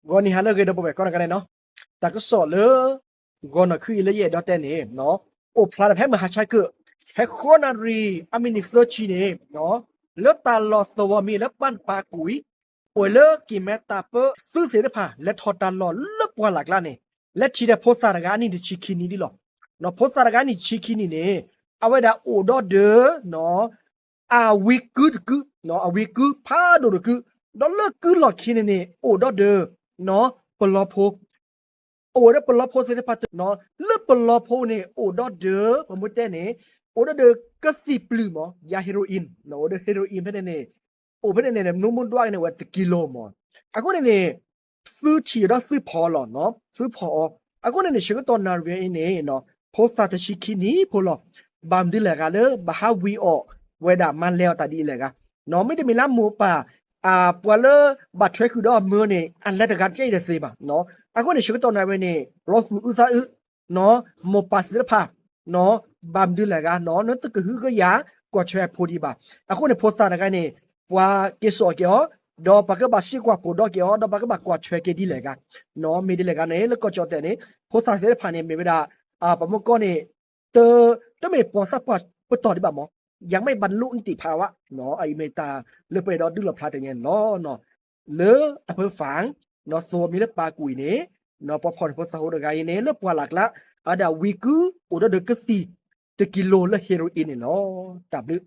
ဂီၤနံၤဟါလၢအဂ့ၤ ဒီပုၢ်ဝဲၢ်ကိးဂၤဒဲးနီၤ, တၢ်ကစီၣ်လၢ ဂီၤနီၤခုအံၤလၢယအဲၣ်ဒိးတဲန့ၣ် အိၣ်ဖျါတဖဲမဟါဆါကၢၢ် ဖဲဃိးနၣ်ရံၣ် အမံးနံးသၢဆံန့ၣ် လၢတၢ်လီၢ်သဝီမံၤလၢပၢ်ပၢ်ကွံာ် အိၣ်လၢကံၢ်မဲတၢ်ပၢ သုးသ့ၣ်တဖၣ် လဲၤထီၣ်တၢ်လီၢ်လၢပှၢ်လၢ်ကျါန့ၣ် လဲၤထံၣ်ဒီးဖိသၣ်တဂၤအနံၣ်တဆံခံနံၣ်ဒ်လီၤ. ဖိသၣ်တဂၤအနံၣ်တဆံခံနံၣ်န့ၣ် အဝဲဒၣ်အိၣ်ဒီးဒီး အဝံကုတကု, အဝံကုဖးဒိၣ်တကု, ဒီးလၢကုလီၢ်ခံန့ၣ်န့ၣ် အိၣ်ဒီးဒီး ပလီဖိ, အိၣ်ဒီးပလီဖိသ့ၣ်တဖၣ် လၢပလီဖိန့ၣ် အိၣ်ဒီးဒီး ပမ့ၢ်တဲန့ၣ် အိၣ်ဒီးဒီးကသံၣ်ပျုၢ်မး ယၤ heroin, အိၣ်ဒီး heroin ဖဲန့ၣ်န့ၣ် အိၣ်ဖဲန့ၣ်န့ၣ် မ့ၢ်မ့ၢ်ဒွးက့ၤန့ၣ် ဝဲတကံလိၤမး. အဃိန့ၣ်န့ၣ် သုထံၣ်ဒီးသုဖီၣ်အီၤလီၤ, သုဖီၣ်အီၤ. အဃိန့ၣ်န့ၣ် ဆၢကတီၢ်နၣ်ရံၣ်အံၤန့ၣ် ဖိသၣ်တဆံခံနံၣ်ဖိလီၤ. ဘၣ်မနုၤလဲၣ်ဂၤလၢ ဘၣ်ဟးဝံၤအီၤ ဝဲဒၣ်မၤလဲၤအီၤတၢ်ဒ်အံၤလဲၣ်ဂၤ, မ့တမ့ၢ်လၢမိၢ်ပၢ် ပှၤလၢ ဘၣ်ထွဲဃုာ်ဒီးအမၢန့ၣ် အလဲၤတဂၤတကဲအံၤတသ့ဘၣ်. အဃိန့ၣ် ဆၢကတီၢ်နၣ်ရံၣ်န့ၣ် လီၤသူၣ်အုးသးအုး မိၢ်ပၢ်သ့ၣ်တဖၣ် ဘၣ်မနုၤလဲၣ်ဂၤ နတကဟုကယာ် ကွၢ်ထွဲအဖိဒံးဘၣ်. အဃိန့ၣ် ဖိသၣ်တဂၤန့ၣ် ပှၤက့ၤစိာ်က့ၤအီၤ, ဒီးပှၤကဘၣ်စံးကွၢ်ပိာ်ဒီးက့ၤအီၤ, ဒီးပှၤကဘၣ်ကွၢ်ထွဲက့ၤဒ်လဲၣ်ဂၤ, မ့ၢ်ဒ်လဲၣ်ဂၤန့ၣ် လၢကီၢ်ကၠီၣ်တဲၣ်န့ၣ် ဖိသၣ်သ့ၣ်တဖၣ်န့ၣ် မ့ၢ်ဝဲဒၣ် ပမ့ၢ်ကီန့ၣ် တ တမ့ၢ်ပှၤသးပှၢ်ပတီၢ်ဒံးဘၣ်မး, ယမ့ၢ်ဘၣ်လိၣ်နတံၢ်ဖးဝဲ, အအံၤမ့ၢ်တၢ်လၢပအဲၣ်ဒိးဒုးလီၤဖျါတနံၤအံၤန့ၣ်လီၤ. လၢအပၢၤဖၣ် သဝီမံၤလၢပၢ်ကွံာ်န့ၣ် ပှၤဖီၣ်န့ၢ်ဖိသၣ်ဖိတဂၤအံၤန့ၣ် လၢပှၢ်လၢ်ကျါ အဝဲဒၣ်ဝံကု အိၣ်ဒီးဒီးကသံၣ် တကံလိၤလၢ heroin န့ၣ်လီၤ. တၢ်ဘျုး